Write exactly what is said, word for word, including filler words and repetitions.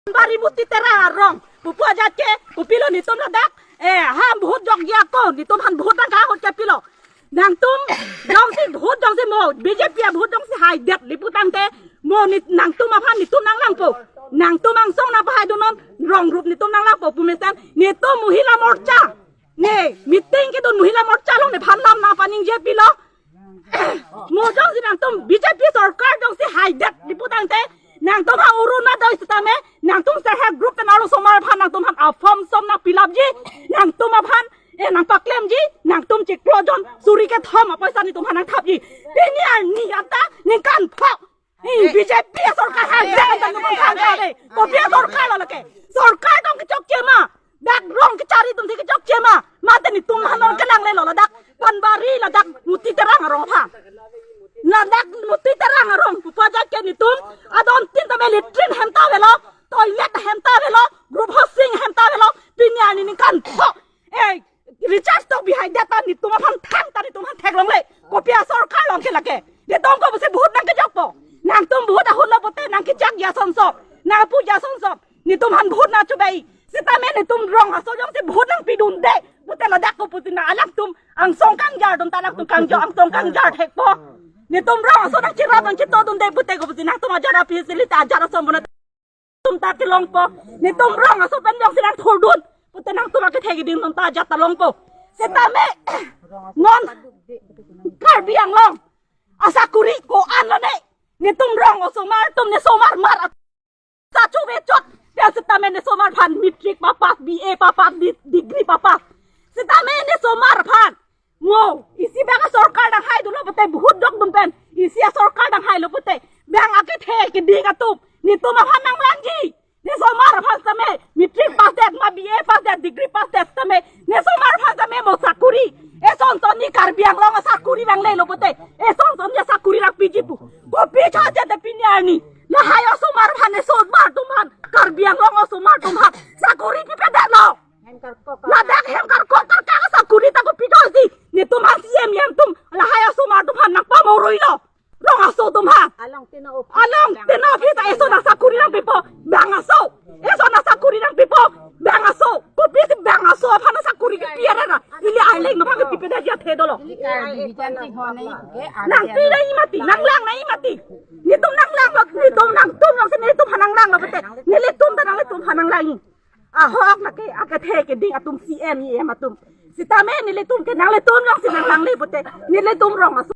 Bari Muti Terang arong pupo ajat ke kopilo netum ladak, eh, ham vote jokji ako, netum aphan vote nangkahut ke pilo. Nangtum jongsi vote jongsi mo B J P a vote jongsi haidet le putangte, mo nit nangtum aphan netum nanglangpo. Nangtum angsong nangpahai dunnon, rong rup netum nanglangpo pu mesen netum Mohila Morcha. Ne meeting kedun Mohila Morcha along nephan lam nangpaningje pilo. Mo jongsi nangtum B J P sorkar jongsi haidet le putangte, nangtum ha Orunodoi sitame nangtum self help group pen arlosomar aphan nangtum aphan a form som nang fill up ji, nangtum aphan, eh, nangpaklemji, nangtum chiklo jon suri kethom apoisa netum aphan nangthapji. Pini arni anta ningkan pho. Eh, B J P sorkar haidet anta netum aphan thangta de. Kopi sorkar lo lake? Sorkar tong kechokche ma? Dak rong kechari atum si kechokche ma? Mate netum aphan nangkelanglelo ladak Panbari, ladak Muti Terang arong aphan. Ladak Muti Terang arong pupo ajat ke netum adon tin tame latrine hem ta avelo, toilet hem ta avelo, group housing hem ta avelo, pini arni ningkan pho. Eh, Richard Tokbi haidet ta netum aphan thangta netum aphan theklongle. Kopi asorkar long ke lake? Netum kopusi vote nangkejokpo? Nangtum vote ahut lo pute nangkechak ja sonson, nangpu ja sonson, netum aphan vote nangchobai. Sitame netum rong aso jongsi vote nangpidunde pute ladak kopusi nang alangtum angsong kangjardun ta, alangtum kangjor angsong kangjar thekpo. Netum rong aso nangchirap nangchitodunde pute kopusi nangtum ajat api silita ajat asom bona tum ta kelongpo. Netum rong aso pen jongsi nangthurdun pute nangtum akethe keding atum ta ajat ta longpo. Sitame non Karbi Anglong asakuri ko-an lone? Netum rong osomar atum, nesomar mar at- sa chuve chot. Pen sitame nesomar aphan matric papass, B A papass, di- degree papass. Sitame nesomar aphan mo isi bang asorkar nanghai dunlo pute, vote jokdun pen isi asorkar nanghailo pute, bang akethe keding atum netum aphan nanglangji. Nesomar aphan sitame matric pass det ma, B A pass det, degree pass det sitame nesomar aphan sitame mo sakuri. Eson son ni Karbi Anglong asakuri nanglelo pute, eson son ni asakuri nangpiji pu. Kopi chot ajat de pini arni? Lahai osomar aphan, nesomar atum aphan, Karbi Anglong osomar atum aphan sakuri pipedetlo? Ladak hem karkok karkak asakuri ta kopi chot si? Netum aphan C M E M atum lahai osomar atum aphan nangpamoruilo. Rong aso atum aphan. Along teno office, along teno office ta eson asakuri nangpipo, bang aso. Eson asakuri nangpipo, bang aso. Kopisi bang aso aphan asakuri kepi arara? Ili arleng no aphan kepi peda jat he dolo. Nangpi nangji mati, nanglang nangji mati. Netum nanglanglo, netum nangtum nangsi netum aphan nanglanglo pute, nelitum ta nanglitum aphan nanglang. Ahok lake akethe keding atum, C M E M atum. Sitame nelitum ke nanglitum nangsi nanglangle pute, nelitum rong aso